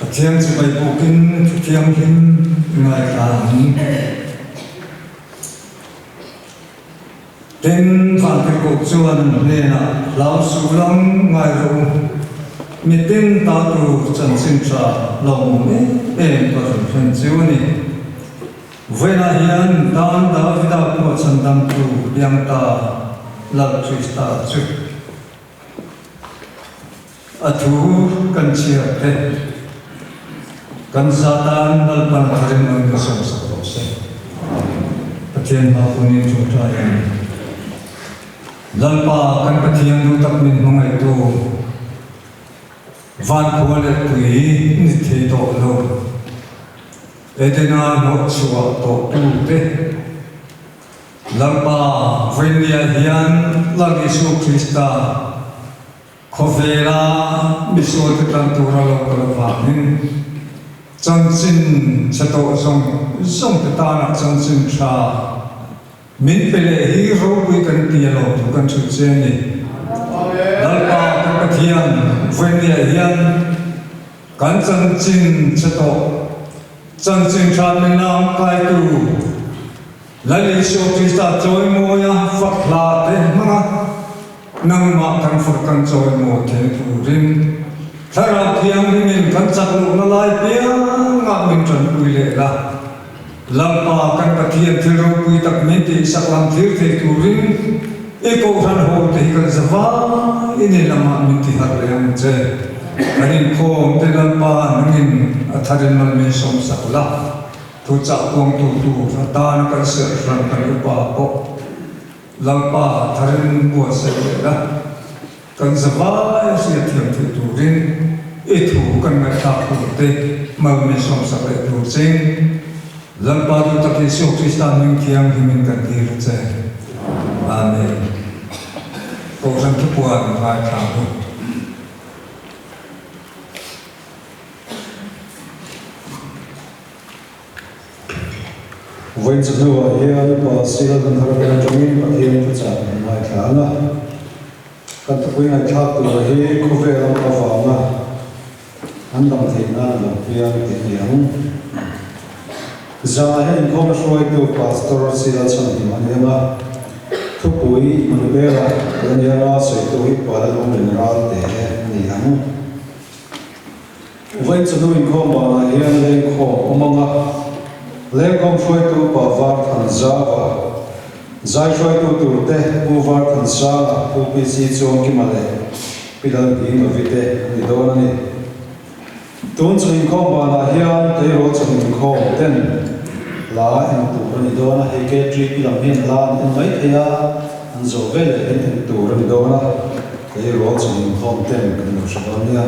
Pathian chibai bukin thu thianghlim i ngaithla ang. Tin, Vantirhkoh chuan hnenah, Hlau suh lang ngai rawh u, mitin ta tur chanchin tha lawmawm em em ka rawn thlen chu a ni. Vawiinah hian tan Davida pawh chhandamtu piang ta Lal Krista chu. A thu kan chhiar te, kan za tan Lalpan tharin an ka sawmsak rawh se. Pathian hma kunin tawngtai ang. Lalpa kan Pathian duh tak min hmangaihtu, van khua leh tui ni thei tawh lo, Edena hnawhchhuah tawhtu te, Lalpa vawinia hian Lal Isu Krista khawvela misualte tlan tura lo kal avangin chanchin chhe tawh zawng zawngte tana chanchin tha min pe leh hi ropui kan ti a lo thu kan hrilh che a ni. Lalpa kan Pathian vawinia hian kan chanchin chhe tawh chanchin tha min langkaitu Lal Isua Krista chawimawia fak hla te hmanga nangmah kan fak kan chawimawi thei turin Thlarau Thianghlimin kan chak lohna lai piangah min tanpui leh la. Lalpa kan Pathian thil ropui tak min tihsak lam thlir thei turin i kohhran ho te hi kan za vai in i lamah min ti harh leh ang che. Kan inkhawm te Lalpa nangin a tharin mal min sawmsak la. Thuchah kuangtu tur atana kan serh hran kan upa pawh Lalpa tharin buatsaih leh la, kan zavai hriat thiam theih turin i thu kan ngaihthlak tur te mal min sawmsak leh tur cheng Lalpa duh tak Isua Krista hming thianghlimin kan dil che. Amen. Kohhran thupuan ngaithla ang u. Vawiin chu hnuah hian Upa Sila kan thar vel atangin Pathian thuchah kan ngaithla ang a. Kan thupui ngaihthlak tur hi khawvel ram avanga an dam theih nan a lo piang tih a ni ang. Zanah hian inkhawmna hruaitu Pastor Sila Chhanhim a ni ang a. Thupui Manuela a ni ang a, sawitu hi Upa Lalawmlin Ralte a ni ang. Vawiin chawhnu inkhawm banah hian lengkhawm awm ang a, lengkhawm hruaitu Pa Var Thanzava, zai hruaitu turte Pu Var Thansanga, Pu PC Chuangkima leh Pi Lalbingavi te an ni dawn a ni. Tun chawhnu inkhawm banah hian tleirawl chawhnu inkhawm ten la en tur a ni dawn a, hei KTP lam hian la an en mai thei a, an zawh veleh hian en tur a ni dawn a. Tleirawl chawhnu inkhawm ten kan lo hre dawn nia.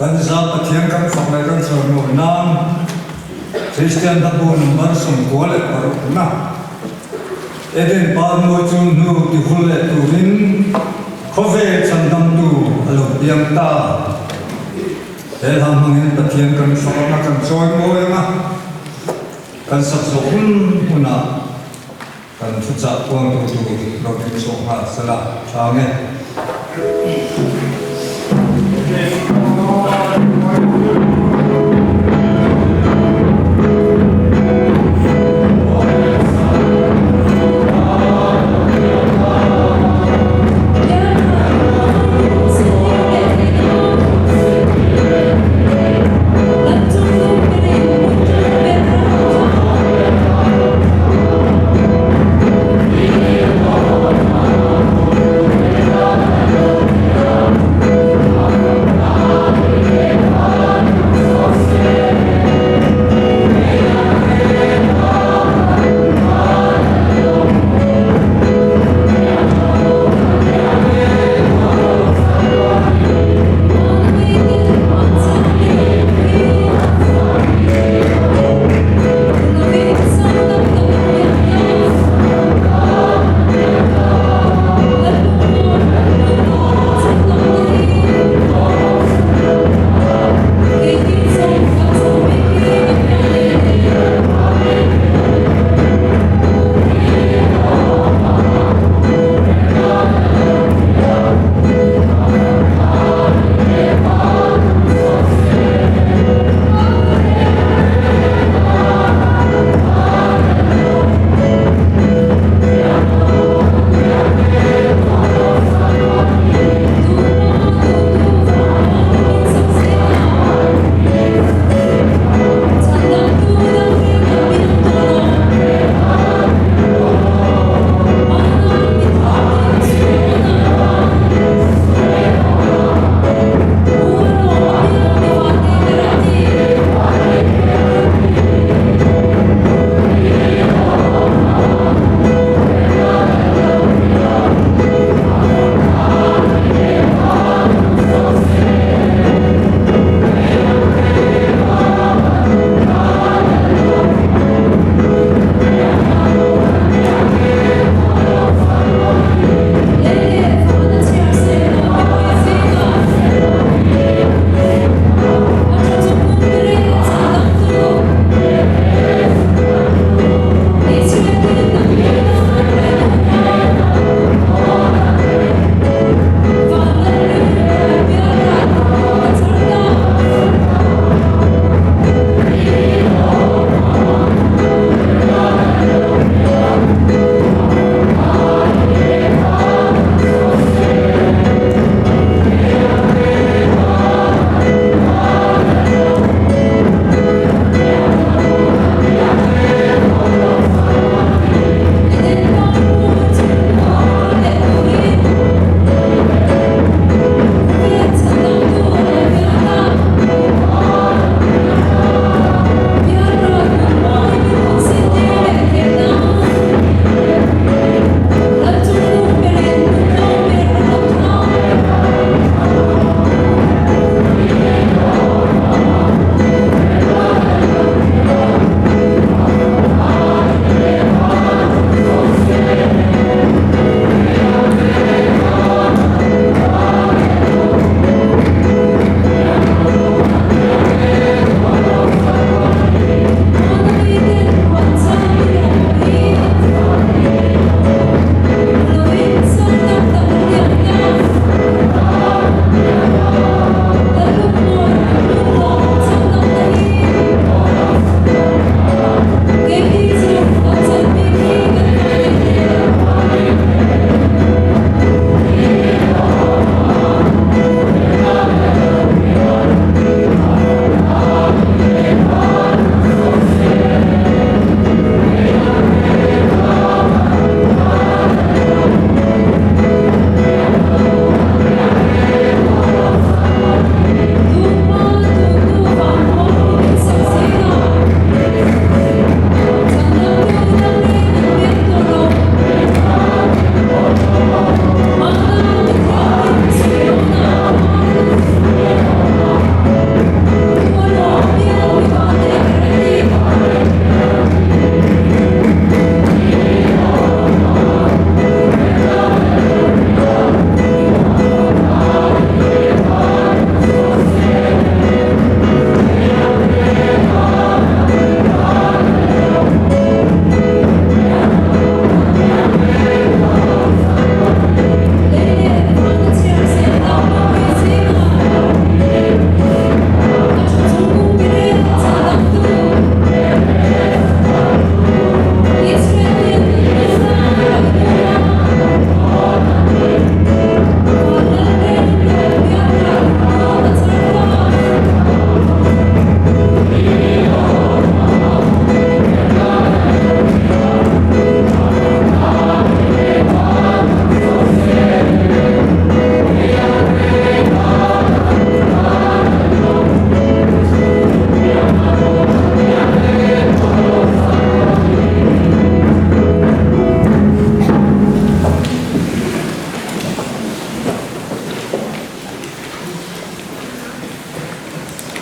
Kan za Pathian kan fak leh kan chawimawi nan Kristian hlabu number 96 na Eden par mawi chu hnu ti hul leh turin khawvel chhandamtu a lo piang ta. He hla hmangin Pathian kan fak anga kan chawimawi anga kan sak zawh hun hunah Kan thuchah kuangtu tur lo ding chhuak nghal sela tha nge.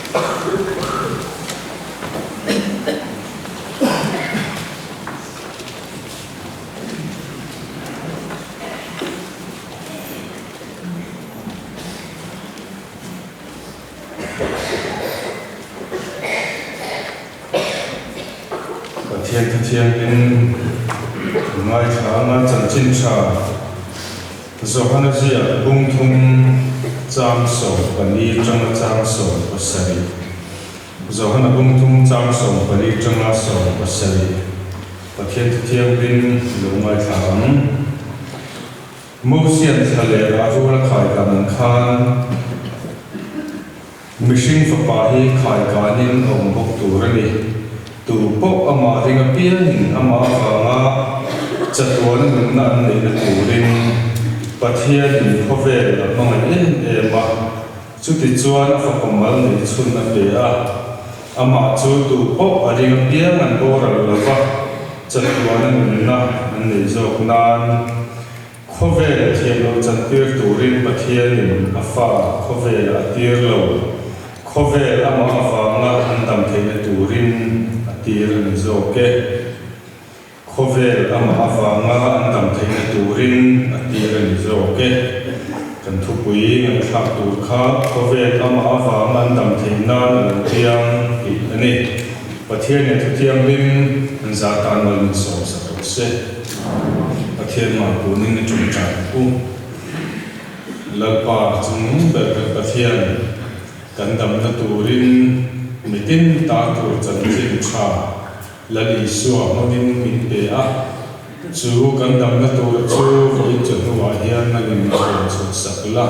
Pathian Thuthianghlim ngaithla anga chanchin tha Johana ziak bung thum chang 14 tanga chang 17 Johana bung thum chang 14 tanga 17 Pathian Thuthianghlim lo ngaithla ang. Mosian thla leh rah rul a khai kan ang khan mihring fapa hi khai kanin a awm bawk tur a ni. Tu pawh amah ring apiangin amah avanga chatuana nunna an neihna turin Pathianin khawvel a hmangaih em em a, chutichuan a fapa mal neih chhun a pe a. Amah chu tu pawh a ring apiang an boral lo va, chatuana nunna an nei zawk nan khawvel thiam lo chantir turin Pathianin a fa khawvelah a tir lo. Khawvel amah avanga an dam theihna turin a tir a ni zawk e. Khawvel amah avanga an dam theihna turin a tir a ni zawk e. Kan thupui ngaihthlak tur kha khawvel amah avanga an dam theih nan a lo piang tih a ni. Pathianin thuthianghlim an zah tan mal min sawm sak rawh se. Pathian malpunin a tawngtai u. Lalpa chung ber kan Pathian kan damna turin mitin ta tur chanchin tha Lal Isua hmangin min pe a, chu kan damna tur chu vawiin chu hnuah hian nangin a rawn chhuah sak la,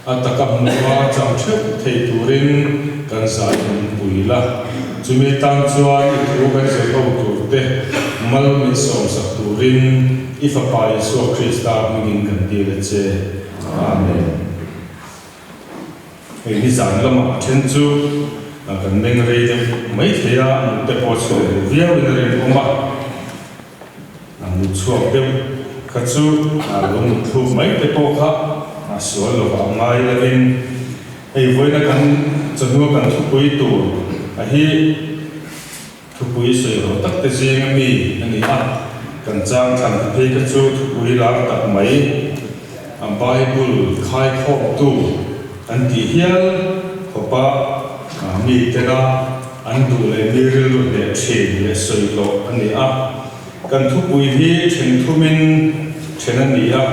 a taka hmuha chang theuh thei turin kan zai min pui la. Chumi tan chuan i thu kan zir ho turte mal min sawm sak turin i Fapa Isua Krista hmingin kan dil a che. Amen. Hei hi zan lamah a then chu kan meng rei deuh mai thei a, mut te pawh a chhuak duh viau in a rinawm a, a mut chhuak deuh kha chu lo mut thluk mai te pawh kha a sual lovah a ngai lovin hei vawiina kan chawhnu a kan thupui tur a hi Thupui sawi rawh tak te zing a mi a ni a, kan chang thlan ta phei kha chu thupui lar tak mai a Bible khaikhawmtu an tih hial khawpa mi tena an duh leh mi rilru hneh thin leh sawi hlawh a ni a. Kan thupui hi then thumin then a ni a,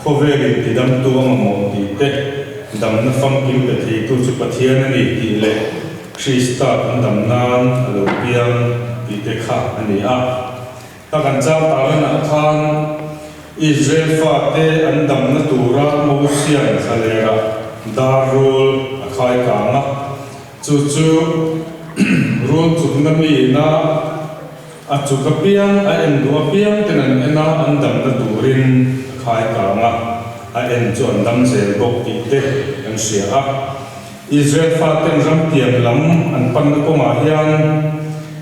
khawvelin tidamtu a mamawh tih te, damna famkim pe theitu chu Pathian a ni tih leh, Krista kan dam nan a lo piang tih te kha a ni a. Ka kan chang tarlanah khan Israel fate an damna tura Mosian thlalerah dar rul a khai kang a, chu chu rul chukna miina a chuk apiang, a en duh apiang ten an en a, an damna turin a khai kang a, a en chu an dam zel bawk tih te kan hria a. Israel faten ram tiam lam an panna kawngah hian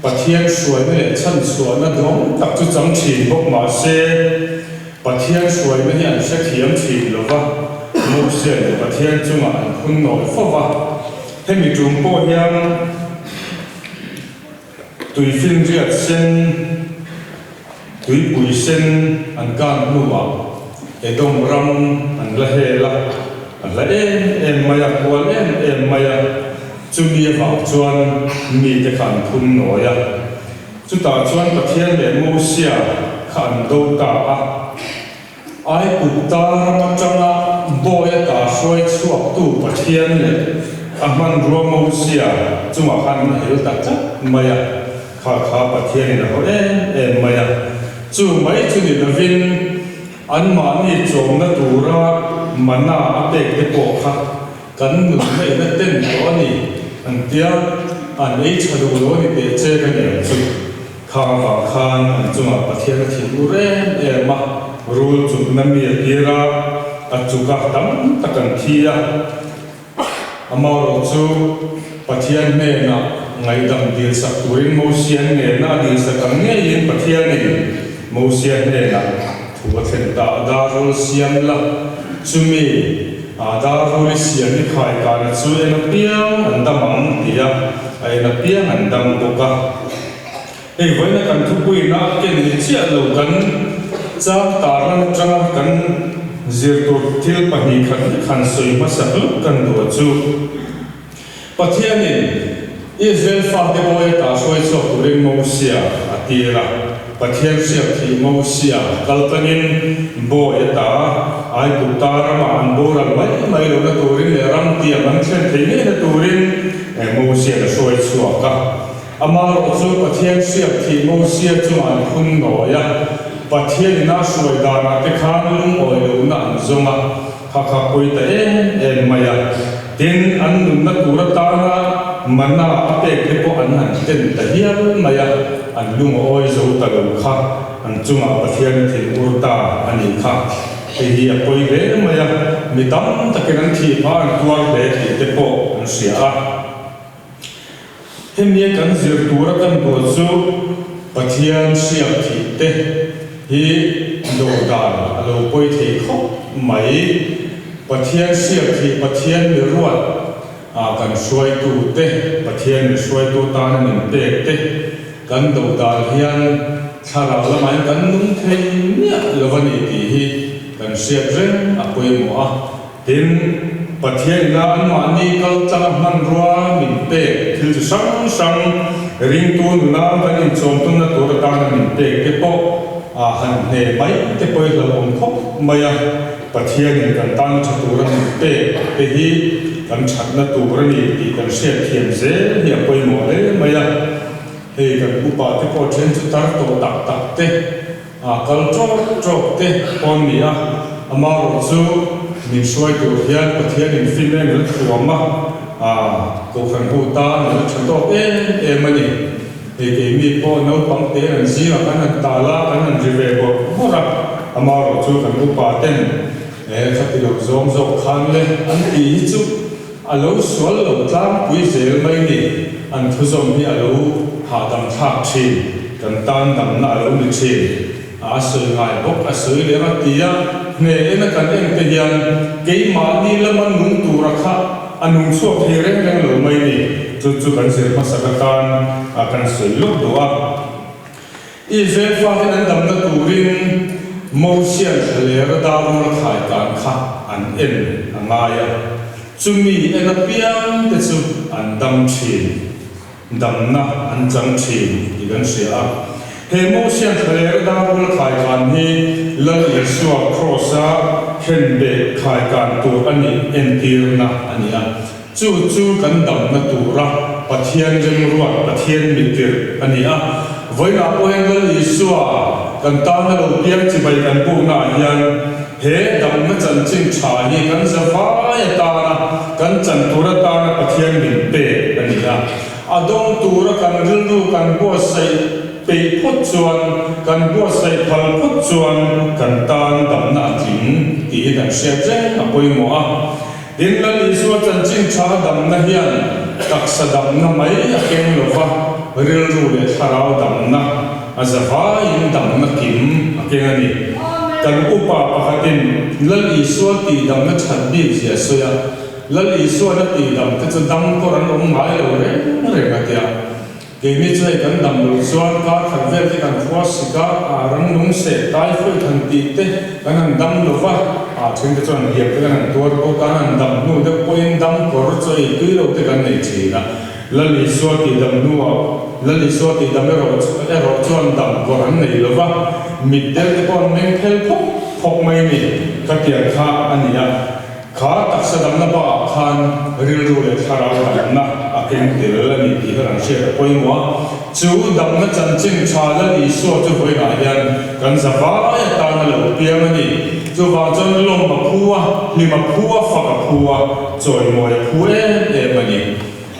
Pathian hruaina leh chhanchhuahna duang tak chu chang thin bawk mah se, Pathian hruaina hi an hrethiam thin lo va, Mosia leh Pathian chungah an phun nawi fo va. Hemi tum pawh hian tuifinriat sen, Tuipui sen an kan hnuah Edom ram an la hel a, a hla em em mai a, kual em em mai a, chumi avang chuan mite kha an phun nawi a. Chutah chuan Pathian leh Mosia kha an do ta a. Aigupta ram atanga bawi ata hruai chhuaktu Pathian leh a hmanrua Mosia chungah khan an hel ta tlat mai a, kha kha Pathianin a haw em em mai a. Chu mai chu ni lovin anmahni chawmna tura mana a pek te pawh kha kan nun ngaihna ten tawh a ni an tia, an ei tha duh lo a ni teh che ka ni ang chu. Khang avang khan an chungah Pathian a thinur em em a, rul chukna mi a tir a, a chuk a, tam tak an thi a. Amaherawh chu Pathian hnenah ngaihdam dilsak turin Mosia hnena a dilsak ang ngeiin Pathianin Mosia hnenah thu a thlen ta a, Dar rul siam la, chumi. Dar rul i siam i khai kana chu en apiang an dam ang ti a, a en apiang an dam bawk a. Hei vawiina kan thupuina a ken ni chiah lo kan chang tarlan atanga kan zir tur thil 2 khat han sawi hmasa hluk kan duh a chu. Pathianin Israel fate bawi ata hruai chhuak turin Mosia a tir a. Pathian hriak thih Mosia kal tlangin bawi ata Aigupta ramah an boral mai mai lohna turin leh ram tiam an thlen thei ngeina turin Mosia'n a hruai chhuak a. Amaherawh chu Pathian hriak thih Mosia chungah an phun nawi a. Pathianin a hruai danah te khan lungawi lohna an zawng a. Kha kha pawi ta em em mai a, tin an nunna tur atana mana a pek te pawh an han ten ta hial mai a, an lung a awi zo ta lo kha an chungah Pathian a thinur ta a nih kha. Hei hi a pawi hle mai a, mi tam takin an thih hma an tuar hle tih te pawh an hria a. Hemi kan zir tura kan duh chu Pathian hriak thih te hi dawhdan a lo pawi thei khawp mai. Pathian hriak thih Pathian mi ruat ah kan hruaitu te, Pathian mi hruaitu tana min pek te kan dawhdan hian thlarau lamah hian kan nung thei miah lo a ni tih hi kan hriat reng a pawimawh a. Tin, Pathian ina anmahni kal tlanga hmanrua min pek thil chi hrang hrang ringtu nuna kan inchawm tumna tur atana min pek te pawh a han hne mai te pawh i hlauhawm khawp mai a. Pathianin kan tan tha tura min pek te hi kan thatna tur a ni tih kan hriatthiam zel hi a pawimawh hle mai a. Hei kan upa te pawh then chu tar tawh tak tak te A kal ṭawk ṭawk te pawh an ni a, amaherawh chu min hruai tur hian Pathianin fim em la thuam a, a kohhran ho tan a la ṭha tawk em em a ni. Hei keimi pawh naupang te an zingah kan han tal a, kan han ri ve bawrh bawrh a, amaherawh chu kan upa ten e khati lo zawng zawk khan le an tih hi chu a lo sual lo tlangpui zel mai ni, an thuzawm hi a lo hahdam thlak thin, kan tan damna a lo ni thin. A sawi ngai bawk, a sawi leh a ti a, hneh ena kan en te hian keimahni lama nung tura kha a nung chhuak thei reng reng lo mai ni, chu chu kan zir hmasak atan kan sawi lawk duh a. Israel faten an damna turin Mosia'n thlaler a darul a khai tan kha an en a ngai a, chumi en apiang te chu an dam thin, damna an chang thin tih kan hria a. He Mosia'n thlaler a darul a khai kan hi Lal Isua Kraws-a khenbeh khai kan tur a nih entirna a ni a. Chu chu kan damna tura Pathian remruat, Pathian mittirh a ni a. Vawiinah pawh hian Lal Isua kan tana lo piang chibai kan buknaah hian he damna chanchin tha hi kan zavai atana, kan chan tur atana Pathian min pek a ni a. A dawng tura kan rilru kan buatsaih peih phawt chuan, kan buatsaih phal phawt chuan kan tan damna a tling tih hi kan hriat reng a pawimawh a. Tin, Lal Isua chanchin tha damna hian taksa damna mai a keng lo va, rilru leh thlarau damna a zavaiin damna kim a keng a ni. Kan upa pakhatin Lal Isua tihdamna that bik zia a sawi a, Lal Isuan a tihdam te chu dam kawr an awm ngai lo reng reng a tia. Keini chu hei kan dam loh chuan kar khat vel te kan khua sik a, ah rannung seh typhoid han tih te kan han dam lo va, ah then te chuan hliam te kan han tuar bawk a, an han dam hnu deuh pawhin dam kawr chaw ei tui lo te kan nei thin a. Lal Isua tih dam hnuah Lal Isua tih dam erawh erawh chuan dam kawr an nei lo va, mitdel te pawh an meng phel phawk phawk mai a ni, khatiang kha a ni a. Kha taksa damna bakah khan rilru leh thlarau damna a keng tel a ni tih kha kan hriat a pawimawh a. Chu damna chanchin tha Lal Isua chu vawiinah hian kan zavai atan a lo piang a ni. Chuvang chuan lawm a phu a, hlim a phu a, fak a phu a, chawimawi a phu em em a ni.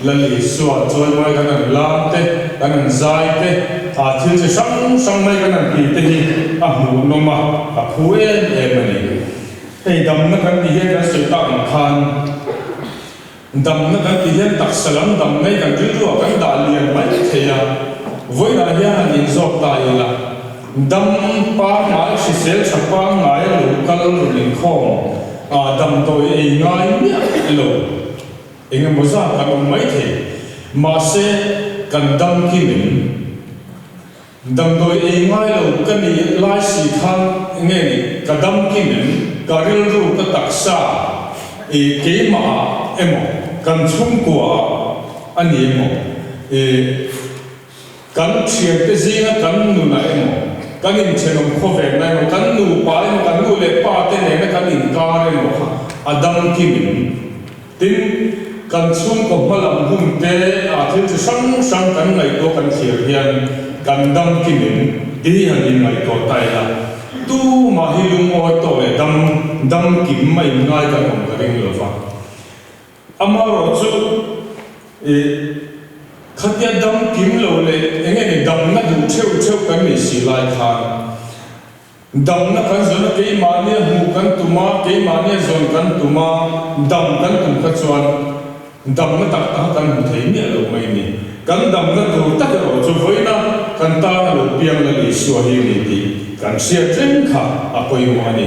Lal Isua chawimawi kan han lam te, kan han zai te, a thil chi hrang hrang mai kan han tih te hi a hmuhnawm a, a phu em em a ni. Hei damna kan tih hian kan sawi tak ang khan damna kan tih hian taksa lam dam mai kan rilruah kan dah lian mai thei a, vawiinah hian han inzawk ta ila dam pangngai hrisel tha pangngai a lo kal rawn inkhawm. Damdawi ei ngai miah lo eng emaw zat kan awm maithei. Mahse, kan dam kim em? Damdawi ei ngai lo ka nih lai si khan nge ni ka dam kim em? Ka rilru ka taksa i keimah ah emaw kan chhungkua ah a ni emaw i kan thiante zinga kan nun ah emaw kan inthenawm khawvenna emaw kan nupa emaw kan nu leh pa te nena kan inkar emaw kha a dam kim em? Tin, kan chhungkaw hmalam hun te ah thil chi hrang hrang kan ngaihtuah kan thlir hian kan dam kim em ti hi han inngaihtuah ta ila, tumah hi lungawi tawk leh dam dam kim a inngai kan awm ka ring lo va. Amaherawhchu ih khatia dam kim lo leh eng nge ni damna duh theuh theuh kan nei si lai khan, Damna kan zawn a, keimahnia hmuh kan tum a, keimahnia zawn kan tum a, dam kan tum kha chuan damna tak tak kan hmu thei miah lo mai ni. Kan damna tur tak erawh chu vawiina kan tana lo piang Lal Isua hi a ni tih kan hriat reng kha a pawimawh a ni.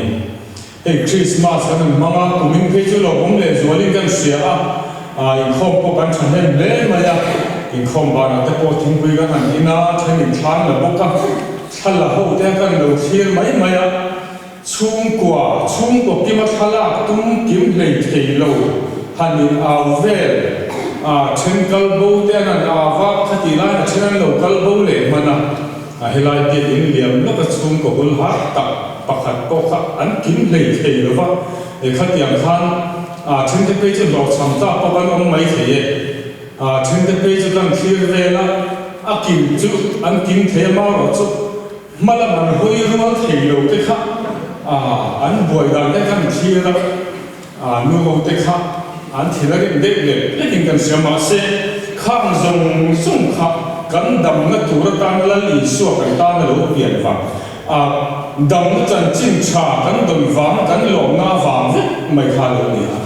Hei Krismas kan han hmang a, kumin phei chu lawmawm leh zualin kan hria a, inkhawm pawh kan thahnem hle mai a, inkhawm banah te pawh thingpui kan han in a, then inthlan la bawk a, thla la ho te kan lo thlir mai mai a, chhungkua, chhungkaw kima thlalak tum kim hlei thei lo han in au vel, then kal bo te an han au a, khatih laiin a then an lo kal bo leh hman a. A helai biak in liam lawka chhungkaw bul har tak pakhat pawh kha an kim hlei thei lo va, he khatiang khan a thente phei chu hlawhchham ta pawh kan awm mai thei e. A thente phei chu kan thlir vel a, a kim chu an kim thei a, marawh chu hma lam an hawi rual thei lo te kha an buai dan te khan thlir a, A nu ho te kha an thil a rem deuh leh hlekin kan hria mahse khang zawng zawng kha kan damna tur atan Lal Isua kan tan a lo pian vang a, damna chanchin tha kan dawn vang kan lawmna avang vek mai kha a lo ni a.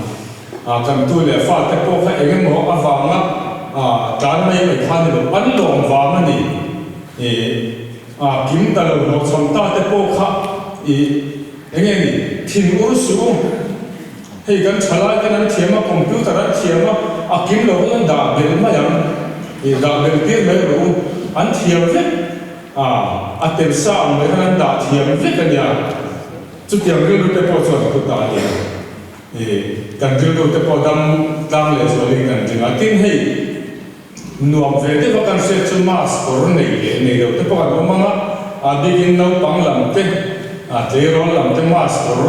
A kan tu leh fa te pawh kha eng emaw avanga tlan mai mai kha a ni lo, an lawm vang a ni. A kim ta lo hlawhchham ta te pawh kha i. Enge ni? Thin ur suh u. Hei kan thalai ten an thiam a, computer an thiam a, a kim lo hi an dah belh mai ang. Ih dah belh tir mai rawh u. An thiam vek. A, a tel sa ang mai khan an dah thiam vek a nia. Chutiang rilru te pawh chuan a pu ta a nia. Ih kan rilru te pawh dam tlang leh zualin kan ring a. Tin hei. Nuam ve deuh a kan hriat chu mask kawr nei leh nei lo te pawh an awm ang a, a bikin naupang lam te, a tleirawl lam te mask kawr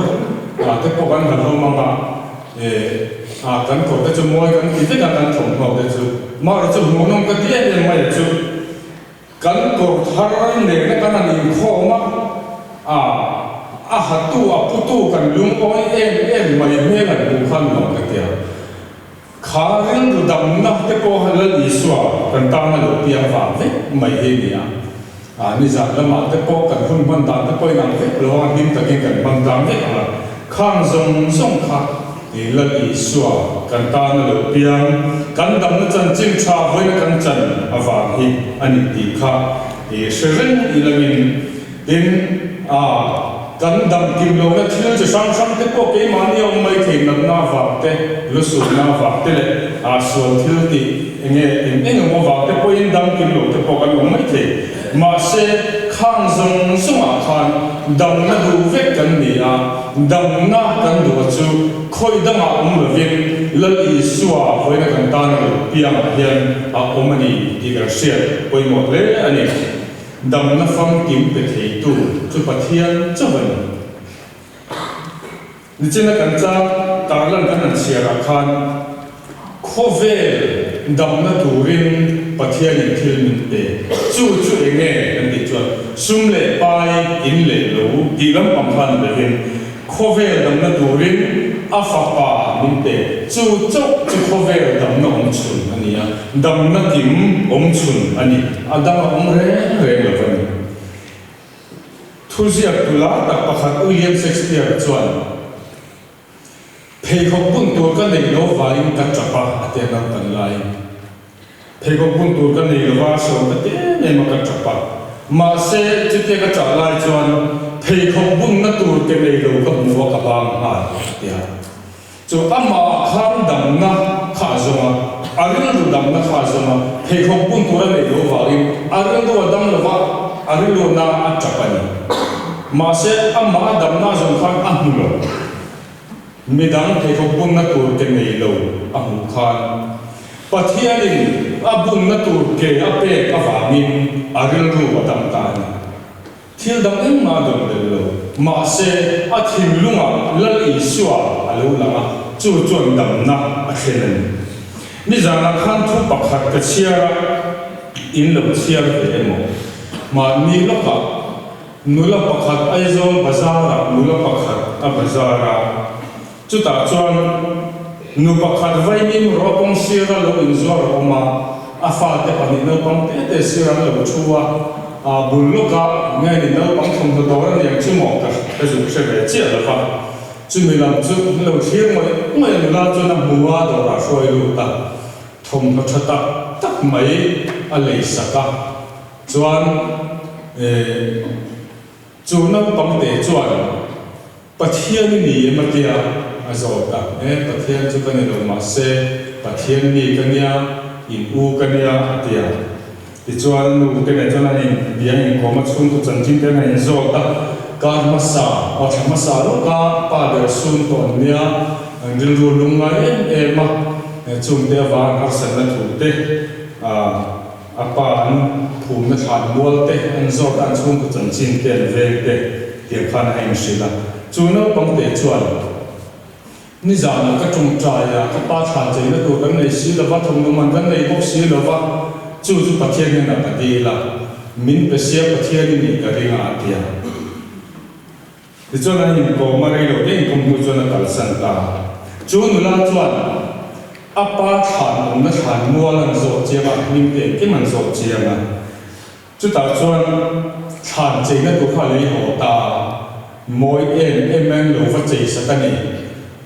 te pawh kan han awm ang a, eh a kan kawr te chu mawi kan ti vek a kan thawmhnaw te chu. Mahrawh chu hmuhnawm ka ti em em mai a chu kan kawr thar nena kan han inkhawm a, a a hatu a putu kan lungawi em em mai hmel han hmuh khan nuam ka ti a. Kha rilru damna te pawh Lal Isua kan tana lo piang vang vek mai hi a ni a. A nizan lamah te pawh kan hun hman dan te pawh inang vek lo a, hlim takin kan hman tlang vek ang a. Khang zawng zawng kha Lal Isua kan tana lo piang, kan damna chanchin tha vawiina kan chan avang hi a ni tih kha hre reng ilangin Tin, a, kan dam kim lohna thil chi hrang hrang te pawh keimahni a awm mai thei, natna avang te, lusunna avang te leh a sual thil tih eng nge eng eng emaw avang te pawhin dam kim loh te pawh kan awm mai thei. Mahse, khang zawng zawngah khan damna duh vek kan ni a, damna kan duh a chu khawi dangah awm lovin Lal Isua vawiina kan tana lo piangah hian a awm a ni tih kan hriat pawimawh hle a ni. Damna famkim pe theitu chu Pathian chauh a ni. Nichina kan chang tarlan kan han chhiarah khan khawvel damna turin Pathianin thil min pe. Chu chu eng nge kan tih chuan sum leh pai in leh lo tih lampang khan lovin Khawvel damna turin a fapa min pe. Chu chauh chu khawvel damna awm chhun a ni a, damna kim awm chhun a ni. A dang a awm reng reng lo a ni. Thuziak tula tak pakhat William Shakespeare chuan, Pheikhawk bun tur ka nei lo vangin ka tap a, a ti a naupan laiin. Pheikhawk bun tur ka nei lova, a hrawn ta em em a ka tap a. Mahse, chutia ka tah lai chuan pheikhawk bunna tur ke nei lo ka hmu a ka bang nghal a ti a. Chu amah khan damna kha a zawng a, a rilru damna kha a zawng a, pheikhawk bun tur a neih loh vangin a rilru a dam lo va, a rilru na a tap a ni. Mahse, amah a damna a zawng khan a hmu lo. Midang pheikhawk bunna tur ke nei lo a hmuh khan Pathianin a bunna tur ke a pek avangin a rilru a dam ta a ni. Thil dang engmah a dawn belh lo. Mahse, a thinlungah Lal Isua a lo lang a, chu chuan damna a thlen a ni. Nizanah khan thu pakhat ka chhiar a, in lo chhiar ve emaw? Mahni lawkah nula pakhat Aizawl bazarah nula pakhat a bazar a, Chutah chuan nu pakhat vaimim rawh kawng sira lo inzuar a awm a, a fate pahnih naupang te te sir an lo thu a, a bul lawkah nge ni naupang thawmhnaw dawr a niang chu maw ka ka zuk hre ve chiah lo va, chumi lam chu an lo thlir ngawih ngawih a, nula chuan a hmu a, dawrah hruai lut a, thawmhnaw tha tak tak mai a lei sak a, chuan eh chu naupang te chuan. Pathian i ni em a tia a zawt a, e Pathian chu ka ni lo mahse Pathian mi ka nia, in u ka nia a ti a. Tichuan nu te nen chuan an in bia inkawm a, chhungkaw chanchin te an in zawt a, kar hmasa, aw thla hmasa lawka pa ber sum tawh an nia, an rilru lung ngai em em a, chungte avang harsatna thu te ah. A pa an phumna thlan mual te, an zawt a, an chhungkaw chanchin te, an veng te tiang khan a inhrilh a. Chu naupang te chuan, Nizanah ka tawngtai a, ka pa thlan cheina tur kan nei si lova, thawmhnaw man kan nei bawk si lova, chu chu Pathian hnenah ka dil a, min pe sia Pathian i nih ka ring a, a ti a. Tichuan an inkawm a, rei lo te inkawm hnu chuan a kalsan ta. Chu nula chuan a pa thlan awmna thlan mual an zawh chiang a, hming te engkim an zawh chiang a. Chutah chuan thlan cheina tur kha a lei haw ta a, mawi em em mai an lo va chei sak a ni.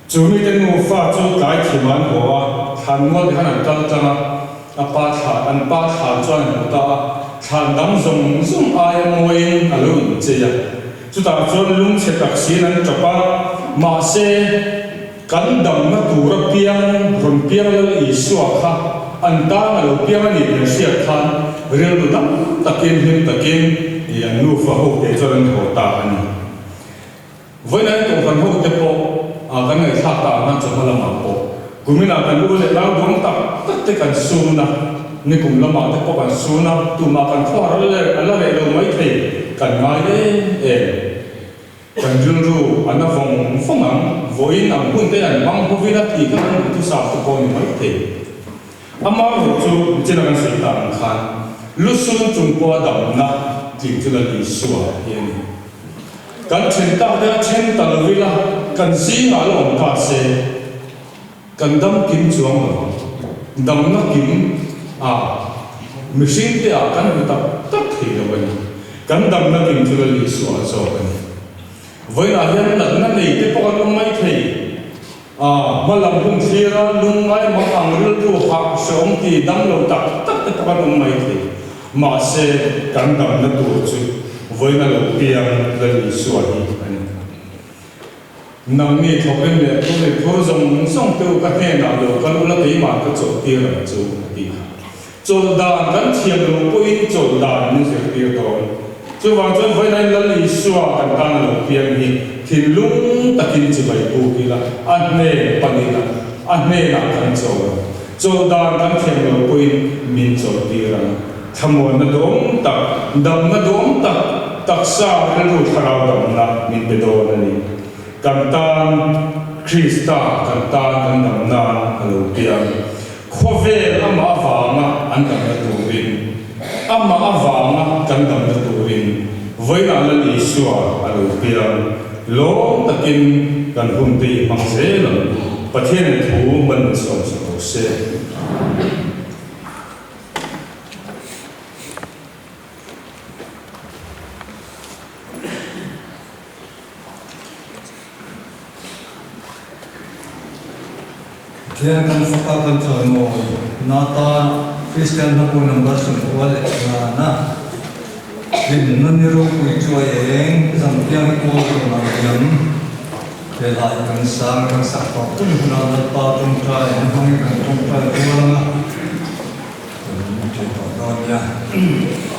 Chu mite nufa chu tlai thim ah an haw a, thlan mual te khan an kal tlang a, a pa thlan, an pa thlan chuan an hmu ta a, thlan dang zawng zawng aia mawiin a lo inchei a. Chutah chuan lungchhe tak siin an tap a, mahse, kan damna tura piang, rawn piang Lal Isua kha an tan a lo piang a ni tih an hriat khan rilru dam takin, hlim takin an nufa hote chuan an haw ta a ni. Vawiin an kohhran hote pawh kan ngaihthlak ta ang khan chawhma lamah pawh kuminah kan u leh nau duang tak tak te kan sun a, nikum lamah te pawh kan sun a, tumah kan khuar a la reh lo maithei kan ngai em em. Kan rilru a na vawng vawng ang, vawiin ang hun te an hmang hovin a tih kha kan duhthusam te pawh a ni maithei. Amaherawhchu, nichina kan sawi tak ang khan, lusun chung pawha damna tling chu Lal Isua hi a ni. Kan then tak te a then ta lo ila, kan zingah la awm ta se, kan dam kim chuang lo ang. Damna kim a mihring te ah kan hmu tak tak thei lo a ni. Kan damna kim chu Lal Isua zawk a ni. Vawiinah hian natna nei te pawh an awm mai thei. A hmalam hun thlira lungngai mak ang rilru hah hreawm ti dam lo tak tak te pawh an awm mai thei. Mahse, kan damna tur chu vawiin a lo piang Lal Isua hi a ni. Nangni thawkrim leh phur i phur zawng zawng te u ka hnenah lo kal ula keimah ka chawlhtir ang chu a ti kha. Chawlh dan kan thiam lo pawhin chawlh dan min zirtir dawn. Chuvang chuan vawiin Lal Isua kan tan a lo piang hi thinlung takin chibai buk ila, a hnen pan ila, a hnenah kan chawl ang. Chawlh dan kan thiam lo pawhin min chawlhtir ang. Thlamuanna duhawm tak, damna duhawm tak, taksa rilru thlarau damna min pe dawn a ni. Kan tan Krista kan tan kan dam nan a lo piang. Khawvel amah avanga an damna turin, amah avanga kan damna turin vawiinah Lal Isua a lo piang. Lawm takin kan hun te i hmang zel ang. Pathianin thu man min sawm sak rawh se. Pathian kan faka kan chawimawi na tan Kristian hlabu number 96. Hlimna ni ropui chu a eng Zampiang hi kawl rawn ang diam. He lai kan sang kan sak tawh hun hunah Lalpa tawngtai an hmangin kan tawngtai rual ang a, kan ti tawh dawn nia.